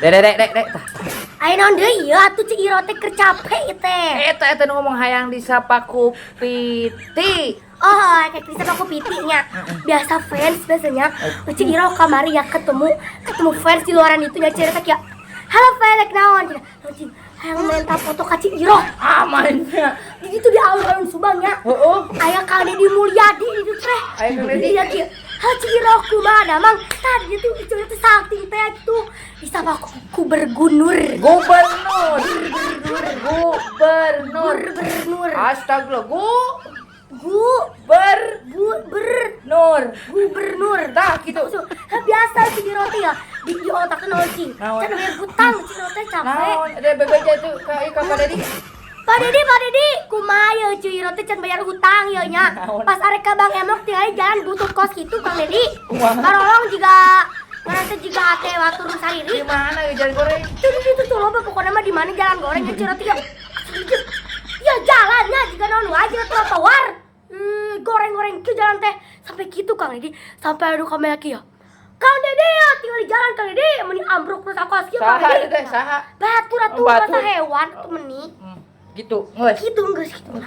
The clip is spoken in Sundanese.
Dek, dek, dek, dek. Aya naon deui ieu atuh, Ceu Iroh teh keur capek ieu teh. Eta eta nu ngomong hayang disapa ku Piti. Oh, kayak bisa aku pitinya. Biasa fans biasanya. Ceu Iroh kamari ya ketemu ketemu fans di luaran itu nya, cerita kieu. "Halo fans, rek naon?" Cenah. "Naon, cing? Hayang minta foto ka Ceu Iroh." Amannya. Di situ di alun-alun Subang nya. Heeh. Aya Kang Deddy Mulyadi di situ teh. Aya Kang Deddy. Iya kieu. "Halo Ceu Iroh, kumaha damang?" Tadi itu itu itu salting teh itu disapa ku bergunur. Gubernur. Gubernur. Gubernur. Astagfirullah. Gu Gu ber gu ber nur. Gubernur. Tah gitu. So, ha, biasa Ceu Iroh teh ya di otak teh naon cing. Naon? Can bayar hutang Ceu Iroh teh capek. Naon? Ada bebeja itu ka Pak Dedi. Pak Dedi, Pak Dedi, kumaha ye Ceu Iroh teh can bayar hutang ye nya. Naon? Pas arek ka Bang Emok tinggal jalan butut kos gitu, Kang Dedi. Kumaha? Karolong juga ngaran teh juga ate watur sariri. Di mana ya jalan goreng? Itu di situ tuh loba pokoknya mah di mana jalan goreng ya Ceu Iroh teh ya. Ya jalannya juga naon wae trotoar. Goreng-goreng ke jalan teh sampai gitu, Kang Dedi, sampai aduh kami lagi ya. Kang Dedi ya tinggal di jalan, Kang Dedi meni ambruk terus aku asli Kang Saha Dedi. teh, saha? Batur atuh. Oh, batur. Masa hewan atuh meni. Gitu. Geus. Gitu, geus gitu lah.